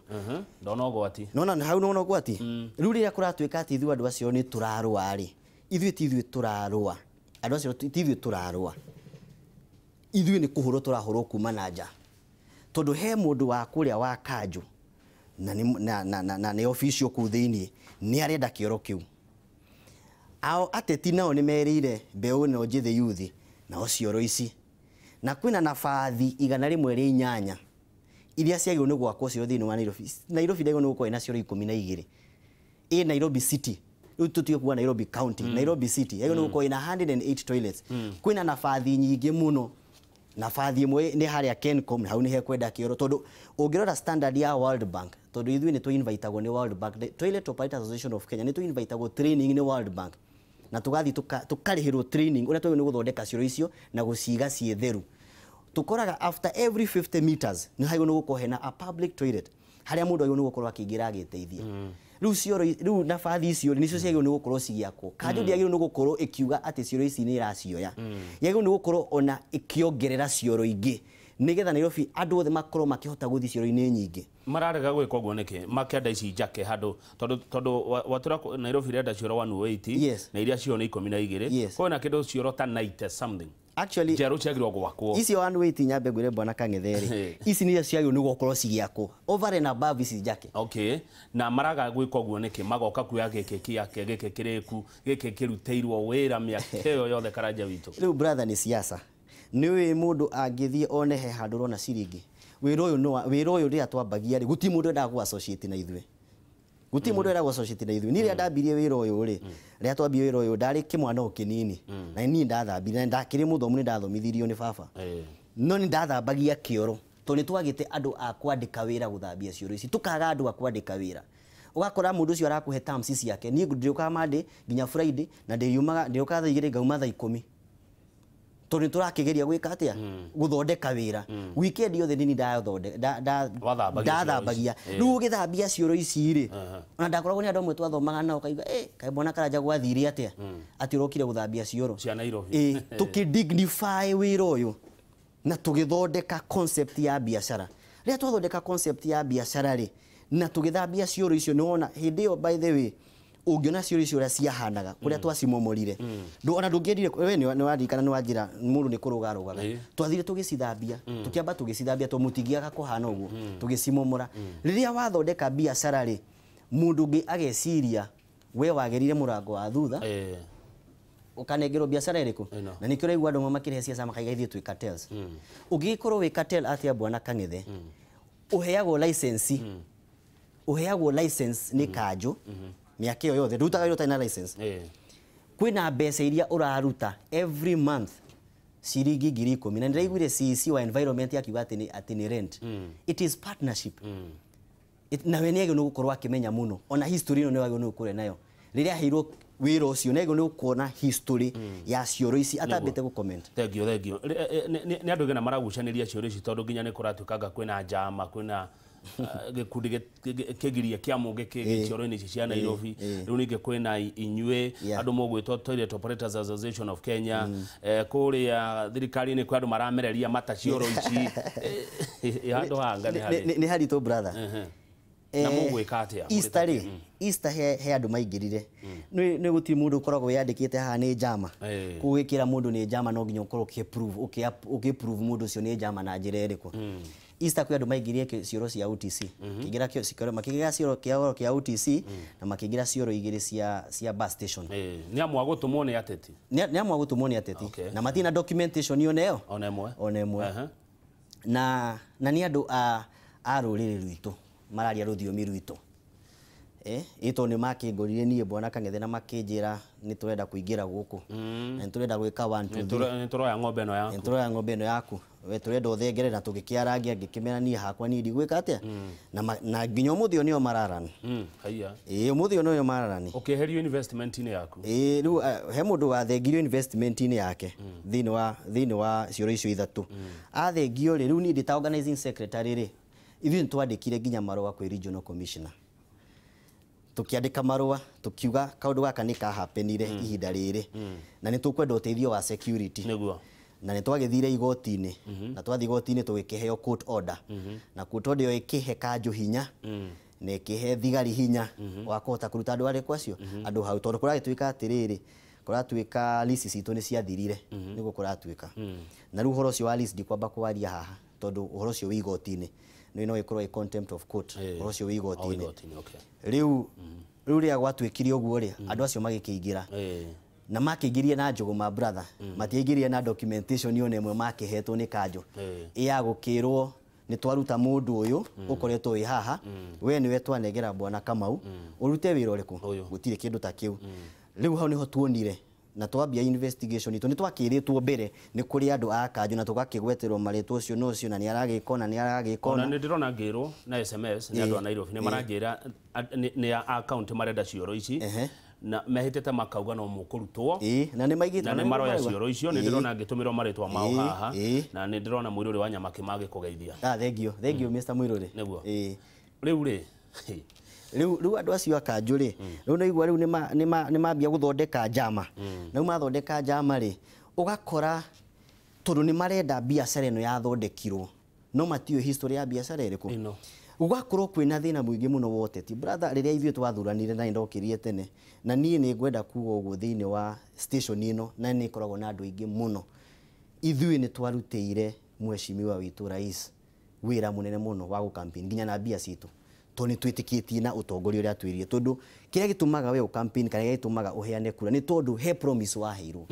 Ndona ũgwati. Nona hau nona ũgwati. Rĩu rĩrĩa kũratuĩka atĩ ithuĩ andũ acio nĩ tũrarũa rĩ, ithuĩ ti ithuĩ tũrarũa. Andũ acio ti ithuĩ tũrarũa. Ithuĩ nĩ kũhũrwo tũrahũrwo kuma na nja. Tondũ he mũndũ wa kũrĩa wa kanjũ na nĩ official kũu thĩinĩ nĩ arenda kĩoro kĩu. Ao ateti nao nĩ merĩire mbeũ ĩno njĩthĩ yuthi nao cioro ici. Na kwĩna nabathi 108 iria ciagĩrĩirwo nĩ gwakwo cioro thĩinĩ wa Nairobi. Nairobi ndagĩrĩirwo nĩ gũkorwo ĩna cioro 12. Ĩ Nairobi City, rĩu tũtige kuga Nairobi County, Nairobi City yagĩrĩirwo nĩ gũkorwo ĩna 108 toilets. Kwĩna nabathi nyingĩ mũno. Nabathi ĩmwe nĩ harĩa Kencom, hau nĩ hekwenda kĩoro, tondũ ũngĩrora standard ya World Bank, tondũ ithuĩ nĩ tũinvitagwo nĩ World Bank, the Toilet Operators Association of Kenya nĩ tũinvitagwo training nĩ World Bank, na tũgathiĩ tũkarĩhĩrwo training ũrĩa twagĩrĩirwo nĩ gũthondeka cioro icio na gũciga ciĩ theru. Tũkoraga after every 50 meters nĩ hagĩrĩirwo nĩ gũkorwo hena a public toilet harĩa mũndũ agĩrĩirwo nĩ gũkorwo akĩingĩra agĩteithia. Rĩu cioro rĩu nabathi icio nĩcio ciagĩrĩirwo nĩ gũkorwo cigĩakwo. Kanjũ ndĩagĩrĩirwo nĩ gũkorwo ĩkiuga atĩ cioro ici nĩ ĩracioya. Yagĩrĩirwo nĩ gũkorwo ona ĩkĩongerera cioro ingĩ nĩgetha Nairobi andũ othe makorwo makĩhota gũthiĩ cioro-inĩ nyingĩ. Mararega gwĩka ũguo nĩkĩ? Makĩenda ici njake handũ tondũ watũra Nairobi irenda cioro 180 na iria cio nĩ 12. Kwĩna kĩndũ cioro ta 90 something. Actually, njerũ ciagĩrĩirwo gwakwo. Icio 180 nyambe ngwĩre bwana Kang'ethe-rĩ, ici nĩcio ciagĩrĩirwo nĩ gũkorwo cigĩakwo over and above ici njake. Okay, na maraga gwĩka ũguo nĩkĩ? Magoka kuoya gĩkĩ kĩake, gĩkĩ kĩrĩku, gĩkĩ kĩrutĩirwo wĩra mĩaka ĩyo yothe Karanja witũ. Rĩu brother nĩ siasa. Nĩũĩ mũndũ angĩthiĩ one he handũ ũrona ciringi. Wĩra ũyũ no wĩra ũyũ rĩrĩa twambagia rĩ, gũtirĩ mũndũ wendaga gũ associate na ithuĩ. Gũtirĩ mũndũ wendaga gũ associate na ithuĩ. Niĩ rĩrĩa ndambirie wĩra ũyũ rĩ, rĩrĩa twambirie wĩra ũyũ ndarĩ kĩmwana o kĩnini. Na niĩ ndathambirie, na ndakĩrĩ mũthomu nĩ ndathomithirio nĩ baba. No nĩ ndathambagia kĩoro tondũ nĩ twagĩte andũ a kwandĩka wĩra gũthambia cioro ici, tũkaga andũ a kwandĩka wĩra. Ũgakora mũndũ ũcio arakũhe terms ciake. Niĩ ndĩũkaga Monday nginya Friday na ndĩriumaga ndĩũkaga thaa 2 ngauma thaa 10. Tondũ nĩ tũrakĩgeria gwĩka atĩa? Gũthondeka wĩra. Weekend yothe nini ndathambagia. Rĩu ũgĩthambia cioro ici rĩ, ona ndakoragwo nĩ andũ amwe twathomaga nao ũkaigua, kaĩ bwana Karanja gwathire atĩa? Atĩ ũrokire gũthambia cioro cia Nairobi. Tũkĩ-dignify wĩra ũyũ na tũgĩthondeka concept ya biacara. Rĩrĩa twathondeka concept ya biacara rĩ, na tũgĩthambia cioro icio, nĩ wona hĩndĩ ĩyo by the way ũngĩona cioro icio ũrĩa ciahanaga kũrĩa twacimomorire, ona ndũngĩendire we nĩ waririkana nĩ wanjĩra mũndũ nĩ kũrũga arũgaga. Twathire tũgĩcithambia, tũkĩamba tũgĩcithambia tondũ mũtingĩaga kũhana ũguo, tũgĩcimomora. Rĩrĩa wathondeka biacara rĩ, mũndũ ũngĩ ageciria we wagĩrire mũrango wa thutha. Ũkanengerwo biacara ĩrĩkũ? Na nĩkĩo ũraigua andũ makĩrehe ciaca makaiga ithuĩ twĩ cartels. Ũngĩgĩkorwo wĩ cartel atĩa bwana Kang'ethe? Ũheagwo license. Ũheagwo license nĩ kanjũ mĩaka ĩyo yothe ndũrutaga wĩra ũtarĩ na license. Kwĩna mbeca iria ũraruta every month ciringi 10,000 na ndĩraiguire CEC wa environment akiuga atĩ nĩ rent. It is partnership. Nawe nĩ agĩrĩirwo nĩ gũkorwo akĩmenya mũno ona history ĩno nĩ wagĩrĩirwo nĩ gũkorwo nayo rĩrĩa aheirwo wĩra ũcio nĩ agĩrĩirwo nĩ gũkuona history ya cioro ici atambĩte gũ comment. Thank you, thank you. Nĩ andũ aigana maragucanĩria cioro ici tondũ nginya nĩ kũratuĩkanga kwĩna njama, kwĩna gĩkundi kĩgiria kĩa mũngĩ kĩngĩ cioro-inĩ ici cia Nairobi. Rĩu ningĩ kwĩna inyuĩ andũ mũgwĩtwo Toilet Operators Association of Kenya, kũrĩa thirikari-inĩ kwĩ andũ maramereria mata cioro ici. Handũ hanga nĩ harĩ. Nĩ haritũ brother. Na mũgwĩka atĩa? Easter rĩ, Easter he andũ maingĩrire. Nĩ gũtirĩ mũndũ ũkoragwo wĩyandĩkĩte haha nĩ njama. Koguo gwĩkĩra mũndũ nĩ njama no nginya ũkorwo ũkĩ-prove mũndũ ũcio nĩ njama na njĩra ĩrĩkũ. Easter kwĩ andũ maingĩrire cioro cia OTC. Makĩingĩra makĩingĩra cioro kĩa OTC na makĩingĩra cioro igĩrĩ cia bus station. Nĩ amwe a gũtũmwo nĩ ateti. Nĩ amwe a gũtũmwo nĩ ateti. Na matirĩ na documentation ona ĩyo. Ona ĩmwe. Ona ĩmwe. Na nĩ andũ a rũrĩrĩ rwitũ mararia rũthiomi rwitũ. Ĩto nĩ makĩngorire niĩ bwana Kang'ethe na makĩnjĩra nĩ tũrenda kũingĩra gũkũ. Na nĩ tũrenda gwĩka 1 2 3. Nĩ tũroya ng'ombe ĩno yaku. Nĩ tũroya ng'ombe ĩno yaku. We tũrenda ũthengere na tũgĩkĩarangia ngĩkĩmera niĩ hakwa niĩ ndigwĩka atĩa. Na nginya ũmũthĩ ũyũ nĩo mararani. Haiya. Ũmũthĩ ũyũ nĩo mararani. Ũkĩeherio investment-inĩ yaku. Rĩu he mũndũ wathengirio investment-inĩ yake thĩinĩ wa cioro icio ithatũ. Athengio rĩ, rĩu niĩ ndĩ ta organizing secretary rĩ, ithuĩ nĩ twandĩkire nginya marũa kwĩ regional commissioner. Tukiandĩka marũa tukiuga kaũndũ gaka nĩ kahapenire ihinda rĩrĩ na nĩ tũkwenda ũteithio wa security. Nĩguo. Na nĩ twagĩthire igoti-inĩ na twathiĩ igoti-inĩ tũgĩkĩheo court order na court order ĩyo ĩkĩhe kanjũ hinya na ĩkĩhe thigari hinya wa kũhota kũruta andũ arĩkũ acio andũ hau tondũ kũragĩtuĩka atĩrĩrĩ kũratuĩka lease citũ nĩ ciathirire nĩguo kũratuĩka. Na rĩu ũhoro ũcio wa lease ndikwamba kwaria haha tondũ ũhoro ũcio wĩ igoti-inĩ nĩ no ĩkorwo ĩ contempt of court ũhoro ũcio wĩ igoti-inĩ. Rĩu rĩrĩa gwatuĩkire ũguo rĩ andũ acio magĩkĩingĩra na makĩingĩrie na njũgũma brother matiaingĩrire na documentation ona ĩmwe makĩhetwo nĩ kanjũ ya gũkĩrwo nĩ twaruta mũndũ ũyũ ũkoretwo wĩ haha we nĩwe twanengera bwana Kamau ũrute wĩra ũrĩkũ gũtirĩ kĩndũ ta kĩu. Rĩu hau nĩho tuonire na twambia investigation itũ nĩ twakĩrĩtwo mbere nĩ kũrĩ andũ a kanjũ na tũgakĩgweterwo marĩtwa ũcio na ũcio na nĩ aragĩka na nĩ aragĩka. Ona nĩ ndĩrona ngĩrwo na SMS nĩ andũ a Nairobi nĩ maranjĩra nĩ a county marenda cioro ici na mehĩtĩte makauga no mũkũrutwo na nĩ maigĩtwo na nĩ maroya cioro icio. Nĩ ndĩrona ngĩtũmĩrwo marĩtwa mao haha na nĩ ndĩrona Mũirũrĩ wa Nyamakĩ magĩkũgeithia. Thank you, thank you Mr. Mũirũrĩ. Nĩguo. Rĩu rĩ rĩu andũ acio a kanjũ rĩ rĩu naigua rĩu nĩ mambia gũthondeka njama. Na rĩu mathondeka njama rĩ ũgakora tondũ nĩ marenda biacara ĩno yathondekirwo no matiũĩ history ya biacara ĩrĩkũ. Gũgakorwo kwĩna thĩna mũingĩ mũno wa ũteti brother. Rĩrĩa ithuĩ twathuranire na nĩndokĩrire tene na niĩ nĩ ngwenda kuga ũguo thĩinĩ wa station ĩno na nĩ ĩkoragwo na andũ aingĩ mũno, ithuĩ nĩ twarutĩire mheshimiwa witũ rais wĩra mũnene mũno wa gũ-campaign nginya na mbia citũ tondũ nĩ twĩtĩkĩtie na ũtongoria ũrĩa atwĩrire tondũ kĩrĩa gĩtũmaga we ũ-campaign kana kĩrĩa gĩtũmaga ũheane kura nĩ tondũ he promise waheirwo.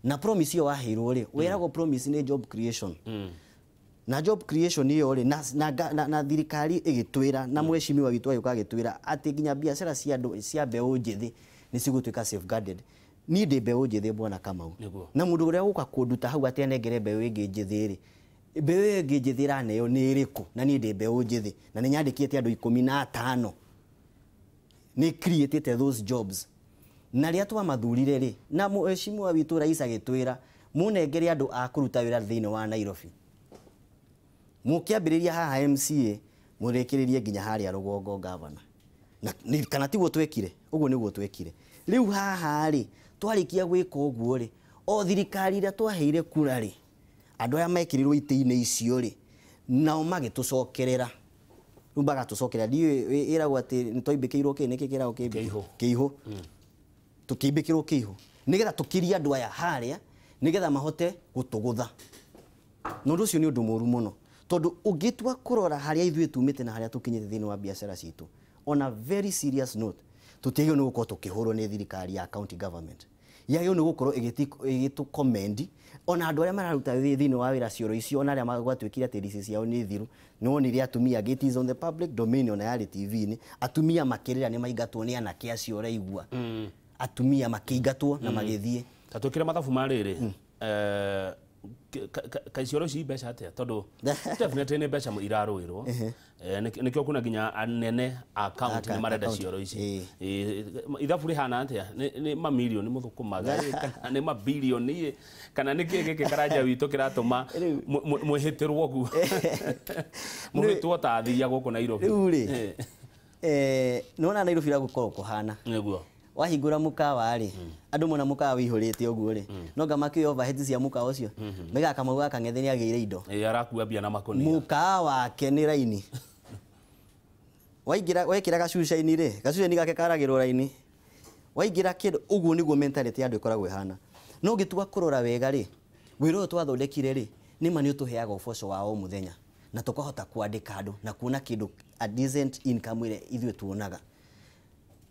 Na promise ĩyo waheirwo rĩ wĩragwo promise nĩ job creation. Na job creation ĩyo rĩ na thirikari ĩgĩtwĩra na mheshimiwa witũ agĩũka agĩtwĩra atĩ nginya biacara cia andũ cia mbeũ njĩthĩ nĩ cigũtuĩka safeguarded. Niĩ ndĩ mbeũ njĩthĩ bwana Kamau. Na mũndũ ũrĩa ũgũka kũnduta hau atĩ anengere mbeũ ĩngĩ njĩthĩ rĩ mbeũ ĩyo ĩngĩ njĩthĩ ĩraneo nĩ ĩrĩkũ? Na niĩ ndĩ mbeũ njĩthĩ na nĩ nyandĩkĩte andũ 15 nĩ creatĩte those jobs. Na rĩrĩa twamathurire rĩ na mheshimiwa witũ rais agĩtwĩra mũnengere andũ a kũruta wĩra thĩinĩ wa Nairobi mũkĩambĩrĩria haha MCA mũrĩkĩrĩrie nginya harĩa rũgongo governor. Na kana tiguo twekire ũguo nĩguo twekire. Rĩu haha rĩ twarĩkia gwĩka ũguo rĩ o thirikari ĩrĩa twaheire kura rĩ andũ aya mekĩrirwo itĩ-inĩ icio rĩ nao magĩtũcokerera rĩu magatũcokerera ndiũĩ ĩragwo atĩ nĩ twaimbĩkĩirwo kĩ nĩkĩ kĩragwo kĩihũ tũkĩimbĩkĩrwo kĩihũ nĩgetha tũkirie andũ aya harĩa nĩgetha mahote gũtũgũtha. Na ũndũ ũcio nĩ ũndũ mũru mũno tondũ ũngĩtua kũrora harĩa ithuĩ tumĩte na harĩa tũkinyĩte thĩinĩ wa biacara citũ on a very serious note tũtiagĩrĩirwo nĩ gũkorwo tũkĩhũrwo nĩ thirikari ya county government. Yagĩrĩirwo nĩ gũkorwo ĩgĩtũ commend ona andũ arĩa mararuta thĩinĩ wa wĩra cioro icio, ona arĩa gwatuĩkire atĩ DC ciao nĩ thiru. Nĩ wonire atumia angĩ, it is on the public domain, ona yarĩ TV-inĩ, atumia makĩrĩra nĩ maingatwo nĩ anake acio ũraigua. Atumia makĩingatwo na magĩthiĩ. Ta twĩkĩre mathabu ma rĩrĩ, kaicioro ici mbeca atĩa, tondũ definitely nĩ mbeca irarũĩrwo. Nĩkĩo kuna nginya anene a county nĩ marenda cioro ici. Ithabu rĩhana atĩa? Nĩ mamirioni mũthũkũmaga kana nĩ mabilioni kana nĩ kĩ gĩkĩ Karanja witũ kĩratũma mwĩhĩtĩrwo ũguo? Mũhĩtwo ta athiia gũkũ Nairobi. Rĩu rĩ, nĩwona Nairobi ũrĩa gũkorwo kũhana. Nĩguo. Wahingũra mũkawa rĩ, andũ mona mũkawa wĩihũrĩte ũguo rĩ, no nga makĩoya overheads cia mũkawa ũcio, maigaga Kamau gaka Kang'ethe nĩ agĩire indo. Arakua mbia na makũnia. Mũkawa wake nĩ raini. Waingĩra wekĩra gacuca-inĩ rĩ, gacuca-inĩ gake karagĩrwo raini. Waingĩra kĩndũ, ũguo nĩguo mentality ya andũ ĩkoragwo ĩhana. No ũngĩtua kũrora wega rĩ, wĩra ũyũ twathondekire rĩ, nĩma nĩ ũtũheaga ũboco wa o mũthenya na tũkahota kwandĩka andũ na kuona kĩndũ a decent income ĩrĩa ithuĩ tuonaga.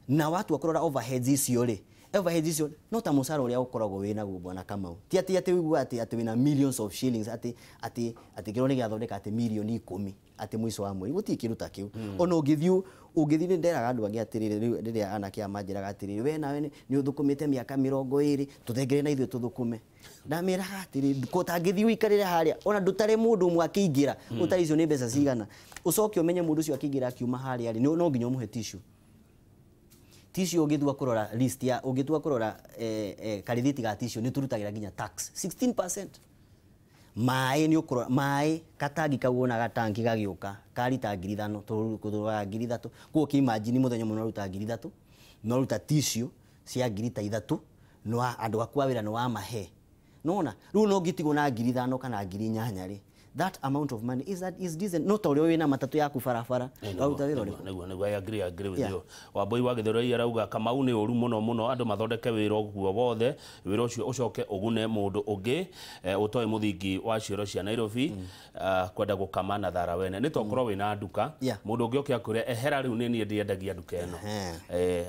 Na watua kũrora overheads icio rĩ, overheads icio no ta mũcara ũrĩa ũkoragwo wĩ naguo bwana Kamau. Ti atĩ atĩ ũiguaga atĩ atĩ wĩna millions of shillings atĩ atĩ atĩ kĩro nĩ gĩathondeka atĩ mirioni 10 atĩ mũico wa mweri, gũtirĩ kĩndũ ta kĩu. Ona ũngĩthiĩ ũngĩthiĩ nĩ nderaga andũ angĩ atĩrĩrĩ, rĩu rĩrĩa anake aya manjĩraga atĩrĩrĩ, we nawe nĩ ũthũkũmĩte mĩaka 20 tũthengere na ithuĩ tũthũkũme. Ndamĩraga atĩrĩrĩ, ũtangĩthiĩ ũikarĩre harĩa ona ndũtare mũndũ ũmwe akĩingĩra, ũtare icio nĩ mbeca cigana, ũcoke ũmenye mũndũ ũcio akĩingĩra akiuma harĩa rĩ, no nginya ũmũhe tissue. Tissue ũngĩtua kũrora list ya ũngĩtua kũrora karithiti ga tissue nĩ tũrutagĩra nginya tax 16%. Maĩ nĩ ũkũrora maĩ katangi kau wonaga tanki gagĩũka ka rita 5,000 tũrutaga 3,000. Koguo ũkĩ-imagine mũthenya ũmwe no ũruta 3,000, no ũruta tissue cia 3,000, no andũ aku a wĩra nĩ wamahe. Nĩwona rĩu no ũngĩtigwo na 5,000 kana 8,000 rĩ, that amount of money is that is decent. No ta ũrĩa wĩna matatũ yaku barabara waruta wĩra ũrĩkũ? Nĩguo nĩguo, I agree with you. Wambui wa Gĩthũrai arauga Kamau nĩ ũru mũno mũno, andũ mathondeke wĩra ũguo wothe, wĩra ũcio ũcoke ũgune mũndũ ũngĩ ũtoĩ mũthingi wa cioro cia Nairobi, kwenda gũkama na thara wene. Nĩ tokorwo wĩna nduka, mũndũ ũngĩ oke akwĩre ehera rĩu nĩ niĩ ndĩendagia nduka ĩno.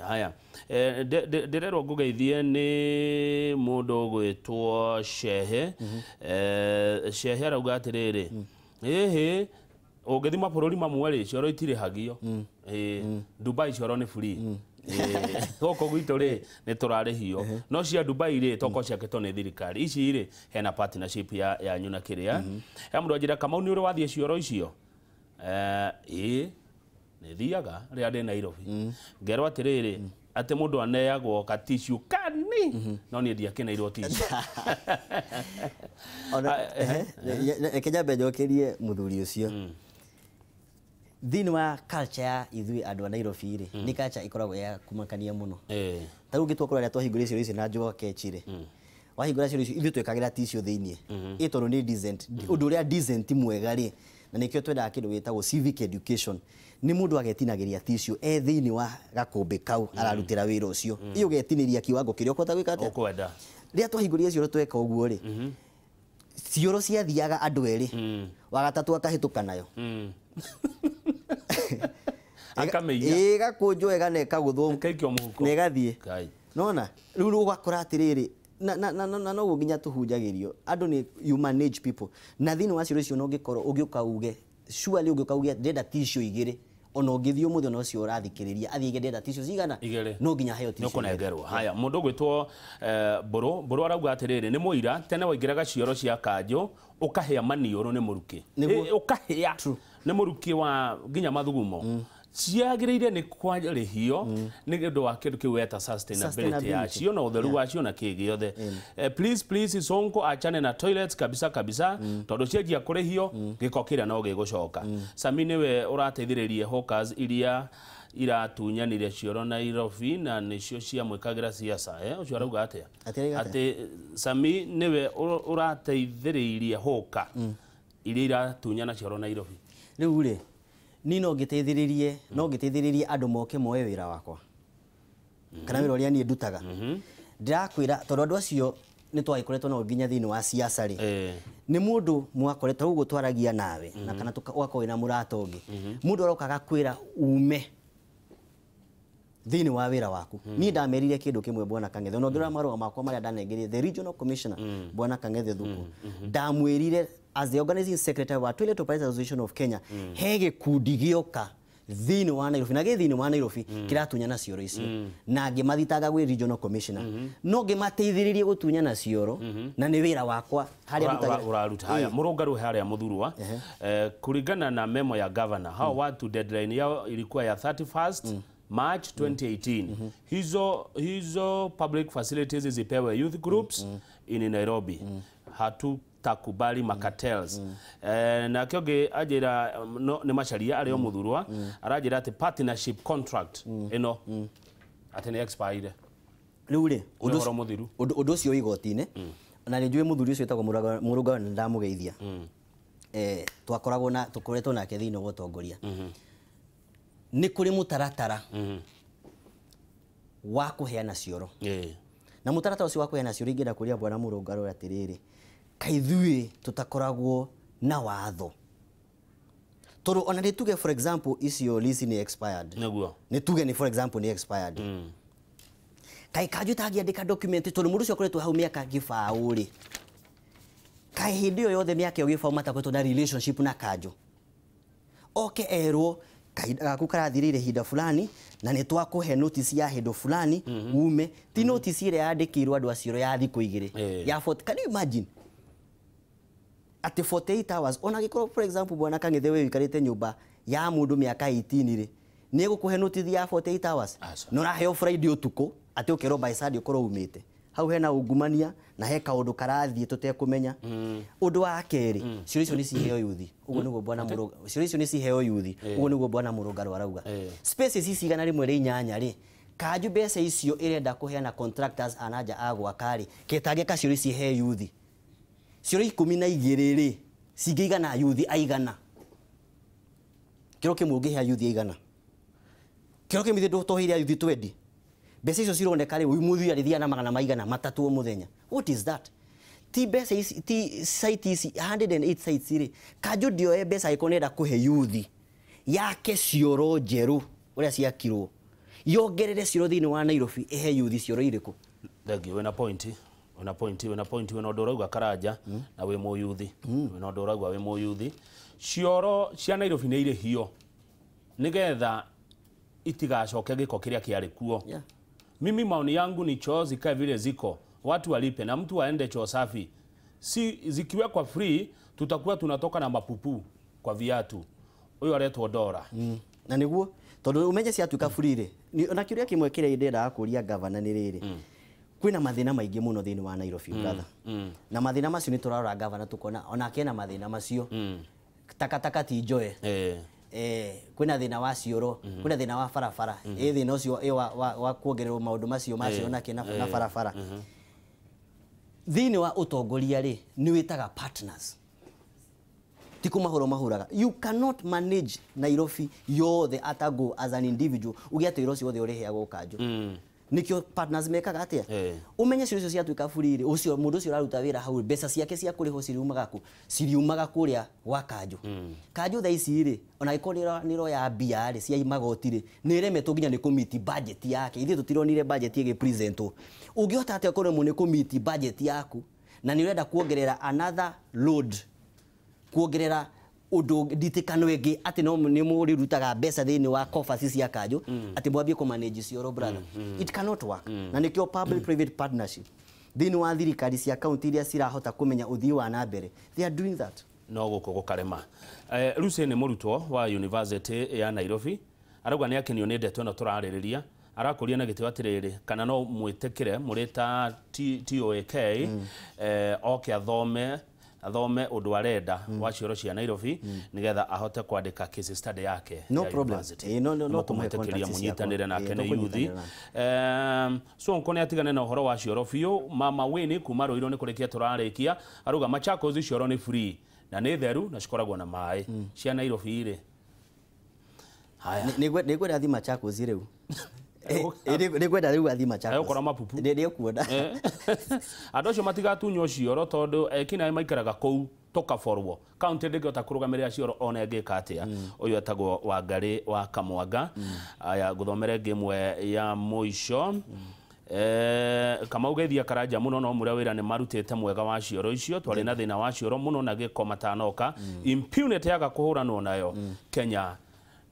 Haya, ndĩrerwo ngũgeithie nĩ mũndũ ũgwĩtwo Shehe. Shehe arauga atĩrĩrĩ, ĩhĩ ũngĩthiĩ mabũrũri mamwe rĩ, cioro itirĩhagio. Dubai cioro nĩ free. Gũkũ gwitũ rĩ nĩ tũrarĩhio, no cia Dubai rĩ tokorwo ciakĩtwo nĩ thirikari. Ici rĩ hena partnership ya yanyu na kĩrĩa. He mũndũ anjĩra Kamau nĩ ũrĩ wathiĩ cioro icio? Ĩĩ nĩ thiaga rĩrĩa ndĩ Nairobi. Ngerwo atĩrĩrĩ, atĩ mũndũ aneagwo ka tissue kani, no niĩ ndiakeneirwo tissue. Ona reke nyambe njokerie mũthuri ũcio. Thĩinĩ wa culture ya ithuĩ andũ a Nairobi rĩ, nĩ culture ĩkoragwo ya kũmakania mũno. Ta rĩu ũngĩtua kũrora rĩrĩa twahingũrire cioro icio na Njũgũ Kechi rĩ, wahingũra cioro icio ithuĩ twĩkagĩra tissue thĩinĩ. Ĩ tondũ nĩ decent, ũndũ ũrĩa decent mwega rĩ, na nĩkĩo twendaga kĩndũ gĩtagwo civic education. Nĩ mũndũ agetinagĩria tissue e thĩinĩ wa gakũmbĩ kau ararutĩra wĩra ũcio. Ĩ ũgetinĩria kiwango kĩrĩa ũkũhota gwĩka atĩa? Ũkwenda. Rĩrĩa twahingũrire cioro tweka ũguo rĩ, cioro ciathiaga andũ erĩ, wa gatatũ akahĩtũka nayo. Akamĩiya. Ĩgakũnjwo wega na ĩkagũthwo ĩkaikio mũhuko na ĩgathiĩ. Nĩwona rĩu ũgakora atĩrĩrĩ, na noguo nginya tũhunjagĩrio andũ nĩ you manage people. Na thĩinĩ wa cioro icio no ũngĩkorwo ũngĩũka uge surely ũngĩũka uge ndĩrenda tissue 2, ona ũngĩthiĩ ũmũthĩ ona ũcio ũrathikĩrĩria athiĩ aige ndĩrenda tissue cigana, no nginya aheo tissue. Nĩũkũnengerwo. Haya, mũndũ ũgwĩtwo Mbũrũ Mbũrũ arauga atĩrĩrĩ, nĩ mũira tene waingĩraga cioro cia kanjũ ũkahĩa maniũrũ nĩ mũrukĩ. Ũkahĩa nĩ mũrukĩ wa nginya mathugumo. Ciagĩrĩire nĩ kwarĩhio nĩ ũndũ wa kĩndũ kĩu weta sustainability yacio na ũtheru wacio na kĩ gĩothe. Please please Sonko achane na toilets kabisa kabisa, tondũ cianjia kũrĩhio gĩko kĩrĩa no gĩgũcoka. Sami nĩwe ũrateithĩrĩrie hawkers iria iratunyanire cioro Nairobi na nĩcio ciamwĩkagĩra siasa. Ũcio arauga atĩa? Atĩ Sami nĩwe ũrateithĩrĩirie hawker iria iratunyana cioro Nairobi. Rĩu rĩ, niĩ no ngĩteithĩrĩrie, no ngĩteithĩrĩrie andũ moke moe wĩra wakwa kana wĩra ũrĩa niĩ ndutaga. Ndĩrakwĩra tondũ andũ acio nĩ twagĩkoretwo nao nginya thĩinĩ wa siasa rĩ, nĩ mũndũ mwakoretwo ũguo twaragia nawe na kana ũgakorwo wĩna mũrata ũngĩ, mũndũ aroka agakwĩra ume Thĩinĩ wa wĩra waku. Niĩ ndamerire kĩndũ kĩmwe Bwana Kang'ethe, ona ũngĩrora marũa makwa marĩa ndanengerire the regional commissioner Bwana Kang'ethe Thuku, ndamwĩrire as the organizing secretary wa Toilet Operators Association of Kenya, he gĩkundi gĩoka thĩinĩ wa Nairobi na gĩ thĩinĩ wa Nairobi kĩratunyana cioro icio, na ngĩmathitanga gwĩ regional commissioner, no ngĩmateithĩrĩrie gũtunyana cioro, na nĩ wĩra wakwa harĩa ũraruta. Haya, mũrũngarũ harĩa mũthurwa, kulingana na memo ya governor, hao watu deadline yao ilikuwa ya 31st March 2018. Hizo public facilities zipewe youth groups in Nairobi. Hatutakubali macartels. Na kĩo ajira no, nĩ Macharia arĩ o mũthurwa, aranjĩra atĩ partnership contract ĩno atĩ nĩ expired. Rĩu rĩ, ũhoro mũthiru ũndũ ũcio wĩ igoti-inĩ, na nĩ njũĩ mũthuri ũcio wĩtagwo Mũrũngarũ na ndamũgeithia. Twakoragwo na tũkoretwo nake thĩinĩ wa ũtongoria. Nĩ kũrĩ mũtaratara wa kũheana cioro. Na mũtaratara ũcio wa kũheana cioro ingĩenda kũria Bwana Mũrũngarũ atĩrĩrĩ, kaĩ ithuĩ tũtakoragwo na watho? Tondũ ona nĩ tuge for example icio lease nĩ expired. Nĩguo. Nĩ tuge nĩ for example nĩ expired. Kaĩ kanjũ itangĩandĩka document tondũ mũndũ ũcio akoretwo hau mĩaka gĩbaũ rĩ, kaĩ hĩndĩ ĩyo yothe mĩaka ĩyo gĩbaũ matakoretwo na relationship na kanjũ, oke erwo kahinda gaku karathirĩire ihinda fulani na nĩ twakũhe notice ya hĩndũ fulani ume, ti notice ĩrĩa yandĩkĩirwo andũ acio ya thikũ igĩrĩ ya 40. Can you imagine atĩ 48 hours? Ona gĩkorwo for example Bwana Kang'ethe we ũikarĩte nyũmba ya mũndũ mĩaka 18 rĩ, nĩ egũkũhe notice ya 48 hours na ũraheo Friday ũtukũ atĩ ũkerwo by Sunday ũkorwo umĩte hau. Hena ungumania na he kaũndũ karathiĩ tũtekũmenya. Ũndũ wa kerĩ, ciũria icio nĩ ciheo yuthi, ũguo nĩguo Bwana Mũrũngarũ, ciũria icio nĩ ciheo yuthi, ũguo nĩguo Bwana Mũrũngarũ arauga. Spaces ici 108 rĩ, kanjũ mbeca icio ĩrenda kũheana contractors ananja a gwaka rĩ, ketangĩka ciũria ici he yuthi. Ciũria 12 rĩ, cingĩigana yuthi aigana? Kĩro kĩmwe ũngĩhe yuthi aigana? Kĩro kĩmwe ithuĩ tũheire yuthi 20. Mbeca icio cironeka rĩ, mũthuri arĩthiaga na magana maigana matatũ o mũthenya. What is that? Ti mbeca ici, ti site ici 108 sites rĩ, kanjũ ndioe mbeca angĩkorwo nĩenda kũhe yuthi yake cioro njerũ ũrĩa ciakirwo, yongerere cioro thĩinĩ wa Nairobi, ĩhe yuthi cioro irĩkũ? Thank you. Wĩna point, wĩna point, wĩna point, wĩna ũndũ ũrauga Karanja, na wĩ mũyuthi, wĩna ũndũ ũrauga wĩ mũyuthi. Cioro cia Nairobi nĩ irĩhio nĩgetha itigacoke gĩko kĩrĩa kĩarĩ kuo. Mimi maoni yangu ni choo zikae vile ziko, watu walipe na mtu aende choo safi. Si zikiwekwa free tutakuwa tunatoka na mapupu kwa viatu. Uyu aretwo Dora. Na niguo tondu umenye ciatuika free ri, na kiuria kimwe kiria ndendaga kuria governor ni riri, kwina mathina maingi muno thiini wa Nairobi brother. Na mathina macio ni turarora governor tukona onake na mathina macio. Takataka ti njoe. Kwina thina wa cioro, kwina thina wa barabara, thina ucio wa kuongererwo maundu macio macio nake na barabara. Thini wa utongoria ri ni witaga partners, ti kumahura mahuraga. You cannot manage Nairobi yothe atago as an individual uge ati wĩra ũcio wothe ũrĩheagwo kanjũ. Nikio partners mekaga atia? Umenye ciũria icio ciatuĩka free rĩ, ũcio mũndũ ũcio ũraruta wĩra hau mbeca ciake cia kũrĩhwo ciriumaga kũ? Ciriumaga kũrĩa gwa kanjũ. Kanjũ thaa ici rĩ, ona angĩkorwo nĩ ĩroya mbia rĩ cia magoti rĩ, nĩ ĩremetwo nginya nĩ kũmiti budget yake. Ithuĩ tũtironire budget ĩgĩpresentwo. Ũngĩhota atĩa kũremwo nĩ kũmiti budget yaku na nĩ ũrenda kuongerera another load, kuongerera undu nditikano ĩngĩ atĩ no nĩ mũrĩrutaga mbeca thĩinĩ wa coffers cia kanjũ atĩ mwambie kũ manage cioro brother. It cannot work. Na nĩkĩo public private partnership thĩinĩ wa thirikari cia county iria cirahota kũmenya ũthii wa na mbere, they are doing that. No gũkũ gũkarema. Lucy nĩ mũrutwo wa University ya Nairobi, arauga nĩ akenio nĩ ndeto ĩno tũrarĩrĩria, arakũria na gĩtĩo atĩrĩrĩ kana no mwĩtĩkĩre mũrĩ ta TOAK oke athome ũndũ arenda wa cioro cia Nairobi nigetha ahote kwandĩka case study yake. No problem. No tũmwĩtĩkĩria mũnyitanĩre nake nĩ yuthi. So nko nĩ atigane na ũhoro wa cioro biũ. Mama Winnie kuma Ruiru nĩ kũrĩkia tũrarĩkia, arauga Machakos cioro nĩ free na nĩ theru na cikoragwo na maĩ. Cia Nairobi rĩ, haya nĩ ngwenda thiĩ Machakos rĩu. Nĩ ngwenda rĩu athiĩ Machakos. Egũkora mapupu. Nĩ ekuona. Andũ acio matigatunywo cioro tondũ ekinaĩ maikaraga kũu tũkaborwo. Kaunti ndĩngĩhota kũrũgamĩrĩra cioro ona ĩngĩka atĩa. Ũyũ etagwo Wangarĩ wa Kamwanga. Aya ngũthomere ĩngĩ ĩmwe ya mũico. Kamau geithia Karanja muno no mwĩre wĩra nĩ marutĩte mwega wa cioro icio. Twarĩ na thĩna wa cioro mũno na gĩko matanoka. Impunity yaga kũhũranwo nayo Kenya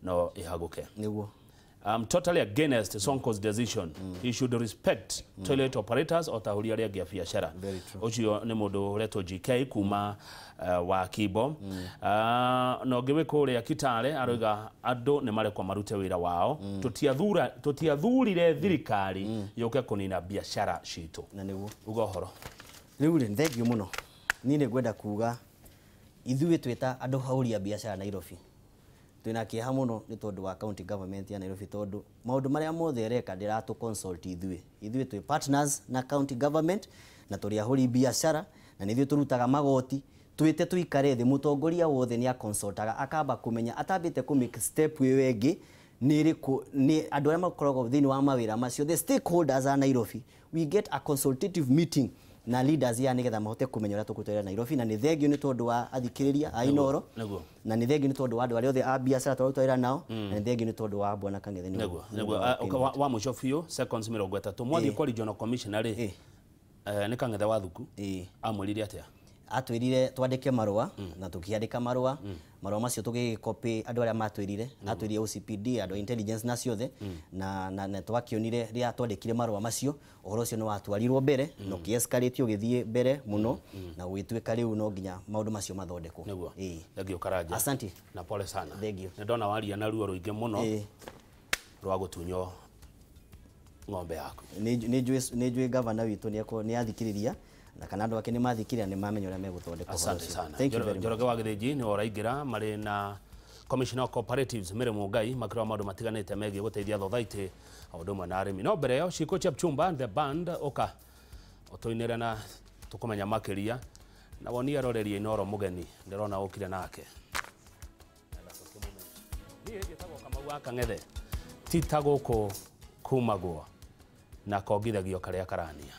no ĩhagũke. Nĩguo. I'm totally against Sonko's decision. He should respect toilet operators o ta ahũri arĩa angĩ a biacara. Ũcio nĩ mũndũ ũretwo GK kuma wa Kibo. Na ũngĩ wĩ kũrĩa Kitale aroiga andũ nĩ marekwo marute wĩra wao. Tũtiathurire thirikari yũke kũnina biacara citũ. Na nĩguo. Uga ũhoro. Rĩu rĩ, thengiũ mũno. Niĩ nĩ ngwenda kuga ithuĩ twĩta andũ ahũri a biacara Nairobi. Twĩna kĩeha mũno nĩ tondũ wa county government ya Nairobi tondũ maũndũ marĩa mothe ĩreka ndĩratũ consult ithuĩ. Ithuĩ twĩ partners na county government na tũrĩ ahũri biacara na nĩ ithuĩ tũrutaga magoti. Twĩte tũikare thĩ mũtongoria wothe nĩ aconsultaga akamba kũmenya atambĩte kũ make step ĩyo ĩngĩ nĩ ĩrĩkũ nĩ andũ arĩa makoragwo thĩinĩ wa mawĩra macio, the stakeholders a Nairobi. We get a consultative meeting na leaders ya nĩgetha mahote kũmenya ũrĩa tũgũtwarĩra Nairobi. Na nĩ thengio nĩ tondũ wa athikĩrĩria a Inooro, na nĩ thengio nĩ tondũ wa andũ arĩa othe a biacara tũrarutĩra nao, na nĩ thengio nĩ tondũ wa bwana Kang'ethe. Nĩguo wa mũico biũ seconds 30 mwathiĩ kwa regional commissioner rĩ, nĩ Kang'ethe wa Thuku amwĩrire atĩa? Atwĩrire twandĩke marũa na tũkĩandĩka marũa. Marũa macio tũgĩgĩcopy andũ arĩa matwĩrire, atwĩrire OCPD, andũ a intelligence na ciothe, na twakĩonire rĩrĩa twandĩkire marũa macio ũhoro ũcio nĩ watwarirwo mbere na ũkĩ-escalate ũgĩthiĩ mbere mũno na gũgĩtuĩka rĩu no nginya maũndũ macio mathondekwo. Nĩguo. Thengiũ Karanja. Asante. Na pole sana. Thengiũ. Nĩ ndona waria na ruo rũingĩ mũno rwa gũtunywo ng'ombe yaku. Nĩ njũĩ gavana witũ nĩ athikĩrĩria na kana andũ ake nĩ mathikĩrĩria nĩ mamenya ũrĩa megũthondeka ũhoro Asante ũcio. sana. Thank you very much. Njoroge wa Gĩthĩnji nĩ ũraingĩra marĩ na Commissioner of Cooperatives Mary Mungai makĩrora maũndũ matiganĩte megiĩ gũteithia thothaitĩ o ũndũ ũmwe na arĩmi. No mbere ĩyo Shiko Chepchumba and the band ũka ũtũinĩre na tũkũmenya makĩria na woni arorerie Inooro mũgeni ndĩrona ũkire nake. Niĩ njĩtagwo Kamau wa Kang'ethe ti ta gũkũ kumagwo na kongithagio karĩa karania.